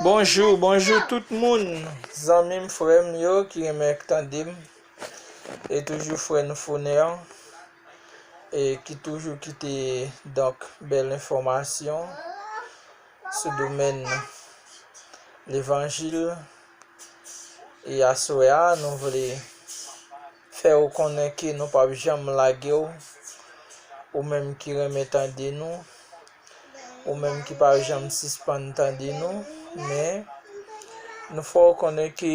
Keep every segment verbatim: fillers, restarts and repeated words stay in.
Bonjou, bonjou tout moun, zanmi m, frè m yo ki renmen tande m, e toujou frè nou Fonè, e ki toujou kite, donk, bèl enfòmasyon sou domèn levanjil. E aswè a, nou vle fè w konnen ke nou p ap janm lage w, ou menm ki renmen tande nou, ou menm ki pa janm sispann tande nou, men nou fè w konnen ke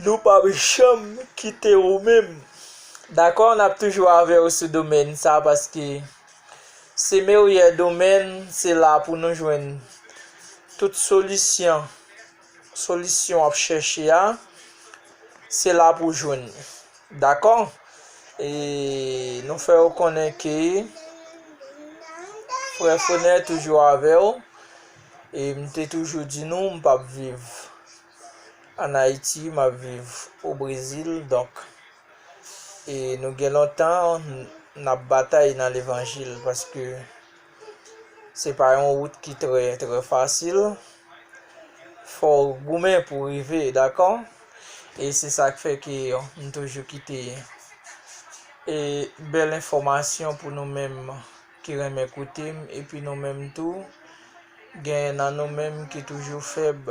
nou p ap janm kite ou menm. Dakò, n ap toujou avè w sou domèn sa, paske se meyè domèn, se la pou nou jwenn tout solisyon, solisyon w ap chèche a, se la pou jwenn li. Dakò? E nou fè w konnen ke frè Fonè toujou avè w. E m te toujou di nou, m p ap viv ann Ayiti, m ap viv o Brezil. Donk, e nou gen lontan n ap batay nan levanjil, paske se pa yon wout ki trè, trè fasil. Fò w goumen pou w rive, dakò? E se sa k fè ke m toujou kite, e, bèl enfòmasyon pou nou menm ki renmen koute m, epi nou menm tou, gen nan nou menm ki toujou fèb.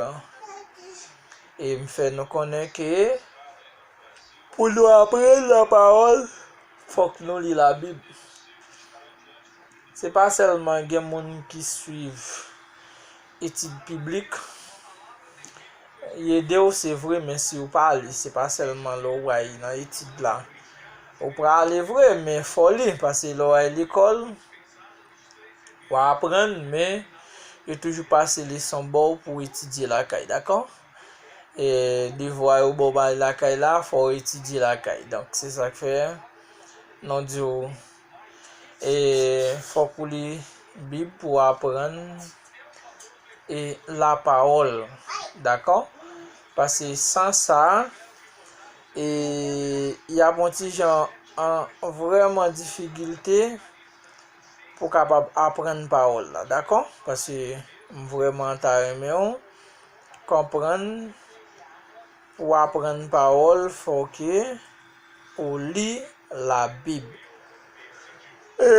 E m fè nou konnen ke pou nou aprann lapawòl, fòk nou li Labib. Se pa sèlman gen moun ki swiv etid biblik, li ede w, se vre, men si w pa li, se pa sèlman lè w ay nan etid la. Ou prale vre, men fò w li, paske lè w ay lekòl, w a aprann, men yo toujou pase leson ba w pou w etidye lakay, dakò? E devwa yo ba w bay lakay la, fò w etidye lakay. Donk, se sa k fè, nou di w, e fòk ou li Bib pou w aprann, e, lapawòl, dakò? Paske san sa, e, y ap yon ti jan an vrèman difikilte pou w kapab aprann pawòl la, dakò? Paske m vrèman ta renmen w konprann, pou w aprann pawòl, fò ke ou li Labib. E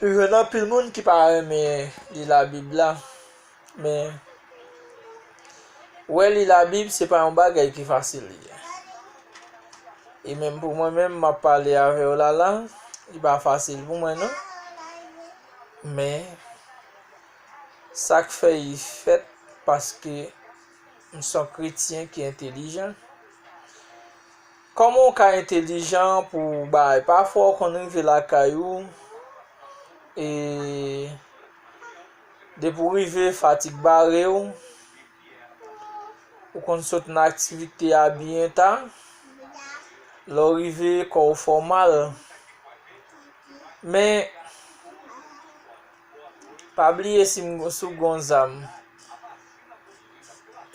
nou jwenn anpil moun ki pa renmen li Labib la, men wè li Labib, se pa yon bagay ki fasil li ye. E menm pou mwen menm, m ap pale avè w la la, li pa fasil pou mwen non. Men, sa k fè li fèt, paske m se yon kretyen ki entelijan. Kòman w ka entelijan pou w bay? Pafwa w konn rive lakay ou, e depi w rive, fatig bare w, ou konn sot nan aktivite a byen ta, lè w rive, kò w fè w mal. Men, pa bliye, si m, si w gen yon zam,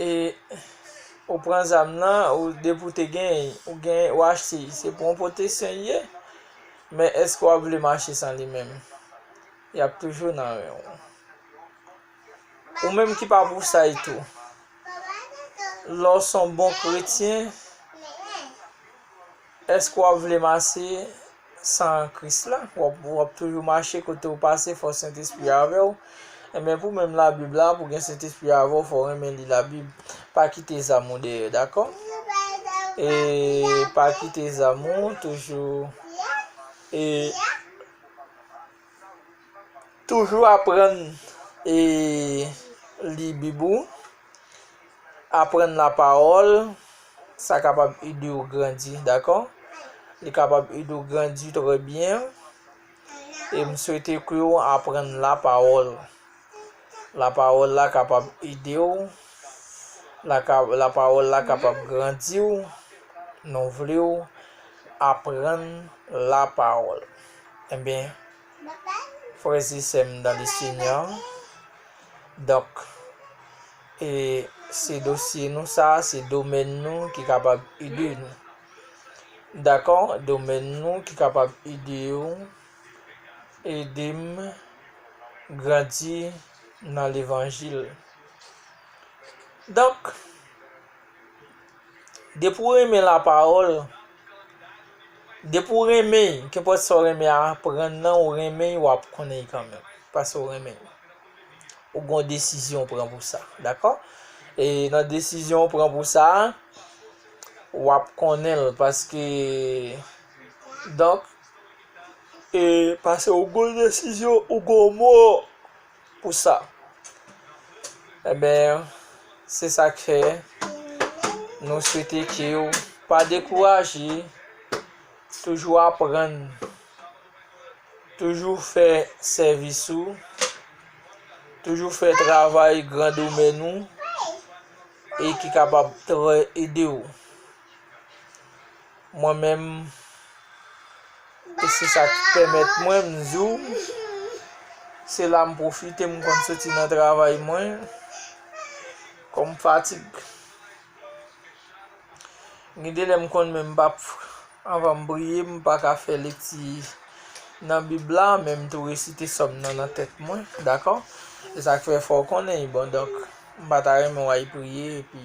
e ou pran zam nan, ou depi w te genyen, ou genyen, ou achte, se pou yon pwoteksyon li ye. Men èske w ap vle mache san li menm? Y ap toujou nan ren w. Ou menm ki pa pou sa tou, lè w se yon bon kretyen, èske w ap vle mache san Kris la? W ap, w ap toujou mache, kote w pase, fò Sentespri avè w. Enben, pou menm Labib la, pou gen Sentespri avè w, fò w renmen li Labib. Pa kite zam ou dèyè, dakò? E pa kite zam ou, toujou, e toujou aprann, e li Bib ou, aprann lapawòl, sa kapab ede w grandi, dakò? Li kapab ede w grandi trè byen. E m swete ke w aprann lapawòl. Lapawòl la kapab ede w. La ka, lapawòl la kapab grandi w. Nou vle w aprann lapawòl. Enben, frè e sè m dan le Senyè, donk, e se dosye nou sa, se domèn nou ki kapab ede nou. Dakò? Domèn nou ki kapab ede w, ede m grandi nan levanjil. Donk, depi w renmen lapawòl, depi w renmen l, kenpòt sa w renmen aprann nan, ou renmen l, w ap konnen l kanmenm, paske w renmen l. Ou gen yon desizyon w pran pou sa, dakò? E nan desizyon w pran pou sa, w ap konnen l, paske, donk, e, paske ou gen yon desizyon, ou gen yon mo pou sa. Enben, se sa k fè nou swete ke w pa dekouraje, toujou aprann, toujou fè sèvis ou, toujou fè travay gran domèn ou, e ki kapab trè ede w. Mwen menm, e se sa k pèmèt mwen, m di w, se la m pwofite, m konn soti nan travay mwen, kòm fatig. Gen de lè m konn menm p ap, anvan m priye, m pa ka fè lekti nan Bib la, men m tou resite sòm nan nan tèt mwen, dakò? E sa k fè fò w konnen, bon, donk, m pa ta renmen w al priye, epi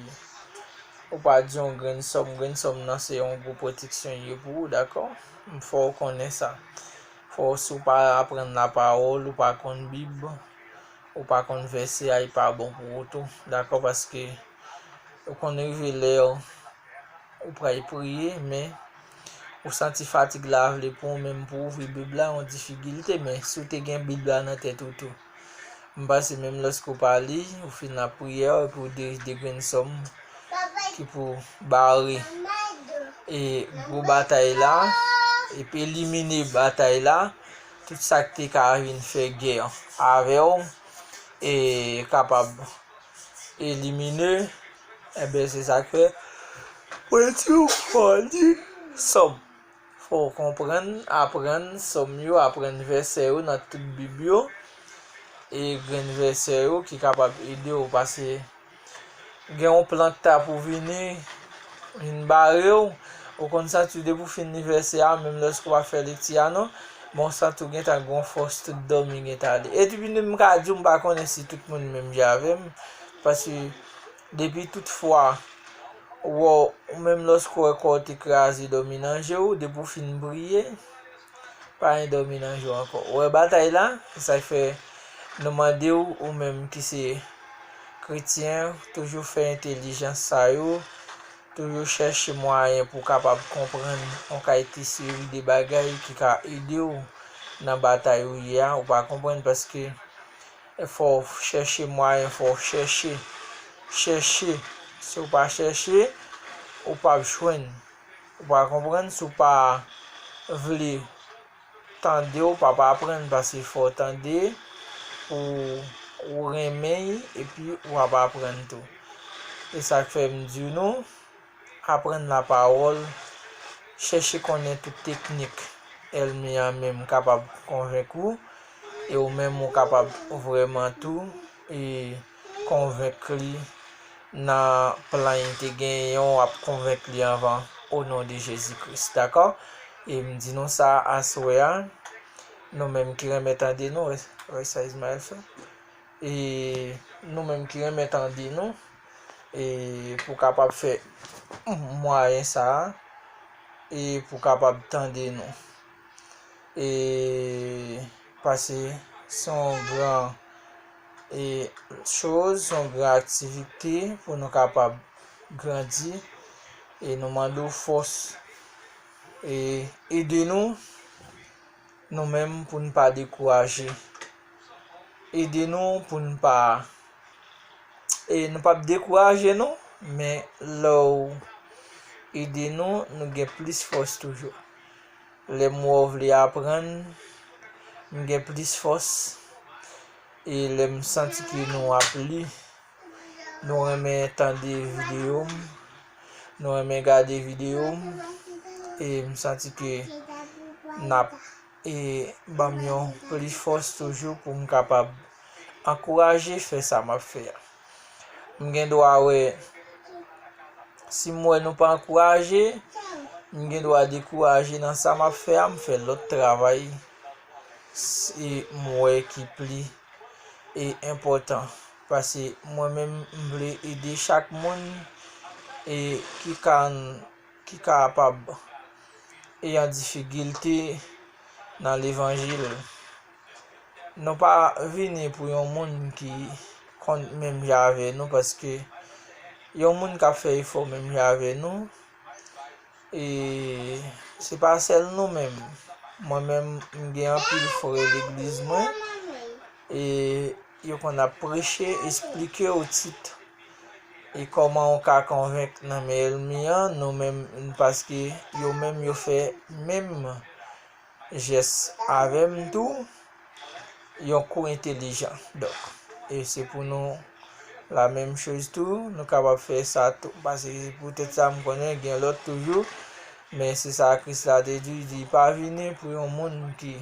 ou pa di yon grenn sòm, grenn sòm nan se yon gwo pwoteksyon l ye pou ou, dakò? M fè w konnen sa. Fò w, si w pa aprann lapawòl, ou pa konn Bib, ou pa konn vèsè a, li pa bon pou ou tou, dakò? Paske ou konn rive lè ou pral priye, men ou santi fatig la vle pran w menm pou ouvri Bib la, yon difikilte, men si w te gen Bib la nan tèt ou tou, m panse menm lòske w pa li, ou fin ap priye, epi w de, de grenn sòm ki pou bare, e, gwo batay la, epi elimine batay la, tout sa k te ka vin fè gè avè w, e, kapab elimine, enben, se sa k fè, mwen di w fò w li sòm. Fò w konprann, aprann sòm yo, aprann vèsè yo nan tout Bib yo, e grenn vèsè yo ki kapab ede w, paske gen yon plan k ta pou vini, vin bare w, ou konn santi w depi w fin li vèsè a, menm lòske w ap fè lekti a non, men w santi w gentan gen yon fòs, tout dòmi gentan ale. Epi m ka di w, m pa konnen si tout moun menm jan avè m, paske depi tout fwa, w wè w, menm lòske w wè kò w te kraze, dòmi nan je w, depi w fin priye, pa gen dòmi nan je w ankò. Ou wè batay la? Se sa k fè nou mande w, ou menm ki se kretyen, toujou fè entèlijans sa yo, toujou chèche mwayen pou w kapab konprann yon kalite seri de bagay ki ka ede w nan batay ou ye a, ou pa konprann, paske fò w chèche mwayen, fò w chèche, chèche. Si w pa chèche, ou p ap jwenn. Ou pa konprann, si w pa vle tande, w p ap aprann, paske fò w tande pou w renmen l, epi w ap aprann tou. E sa k fè m di nou, aprann lapawòl, chèche konnen tout teknik ènmi an menm kapab konvenk ou, e ou menm ou kapab vrèman tou, e konvenk li nan plan li te genyen an, w ap konvenk li anvan, o non de Jezi Kris, dakò? E m di nou sa aswè a, nou menm ki renmen tande nou, wè, wè sa Ismaël fè. E nou menm ki renmen tande nou, e pou kapab fè mwayen sa a, e pou kapab tande nou. E paske se yon gran, e, choz, se yon gran aktivite pou nou kapab grandi. E nou mande w fòs. E ede nou, nou menm, pou n pa dekouraje. Ede nou pou n pa, e nou p ap dekouraje non, men lè w ede nou, nou gen plis fòs toujou. Lè m wè w vle aprann, m gen plis fòs. E lè m santi ke nou ap li, nou renmen tande videyo m, nou renmen gade videyo m, e m santi ke n ap, e, ban m yon plis fòs toujou pou m kapab ankouraje fè sa m ap fè a. M gen dwa wè, si m wè nou pa ankouraje, m gen dwa dekouraje nan sa m ap fè a, m fè lòt travay, si m wè ki pli, e enpòtan, paske mwen menm m vle ede chak moun e ki ka, ki kapab e an difikilte nan levanjil. Nou pa vini pou yon moun ki konn menm jan avè nou, paske yon moun k ap fè efò menm jan avè nou, e se pa sèl nou menm. Mwen menm, m gen anpil frè legliz mwen, e yo konn ap preche, esplike w tit e kòman w ka konvenk nan men ènmi an, nou menm, paske yo menm yo fè menm jès avè m tou, yon kou entelijan. Donk, e se pou nou la menm choz tou, nou kapab fè sa tou. Paske se poutèt sa m konnen gen lòt toujou, men se sa Kris la te di, li di, pa vini pou yon moun ki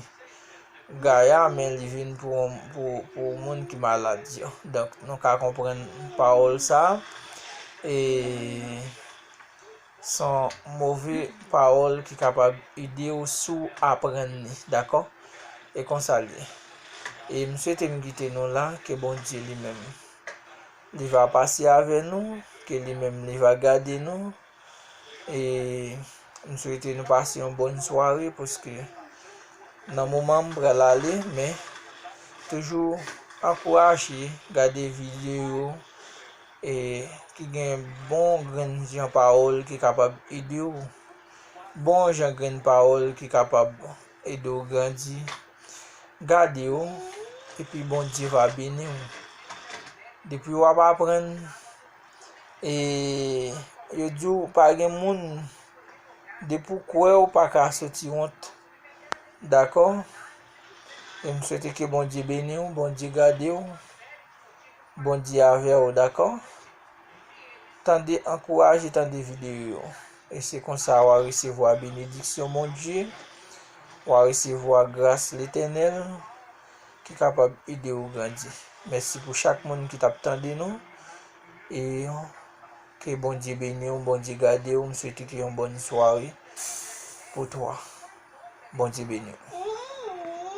gaya, men li vin pou, pou, pou moun ki malad yo. Donk, nou ka konprann pawòl sa a. E se yon move pawòl ki kapab ede w si w aprann li, dakò? E konsa l ye. E m swete m kite nou la, ke Bondye li menm, li va pase avè nou, ke li menm li va gade nou. E m swete nou pase yon bòn sware, paske nan moman m pral ale, men toujou ankouraje gade videyo e ki gen bon grenn jan pawòl ki kapab ede w, bon jan grenn pawòl ki kapab ede w grandi. Gade w, epi Bondye va beni w. Depi w ap aprann, e yo di w pa gen moun, depi w kwè w pa ka soti wont. Dakò? E m swete ke Bondye beni w, Bondye gade w, Bondye avè w, dakò? Tande, ankouraje tande videyo yo. E se konsa w a resevwa benediksyon Bondye, w a resevwa gras Letènèl ki kapab ede w grandi. Mèsi pou chak moun ki t ap tande nou. E ke Bondye beni w, Bondye gade w. M swete ke yon bòn sware pou twa. Bondye beni w.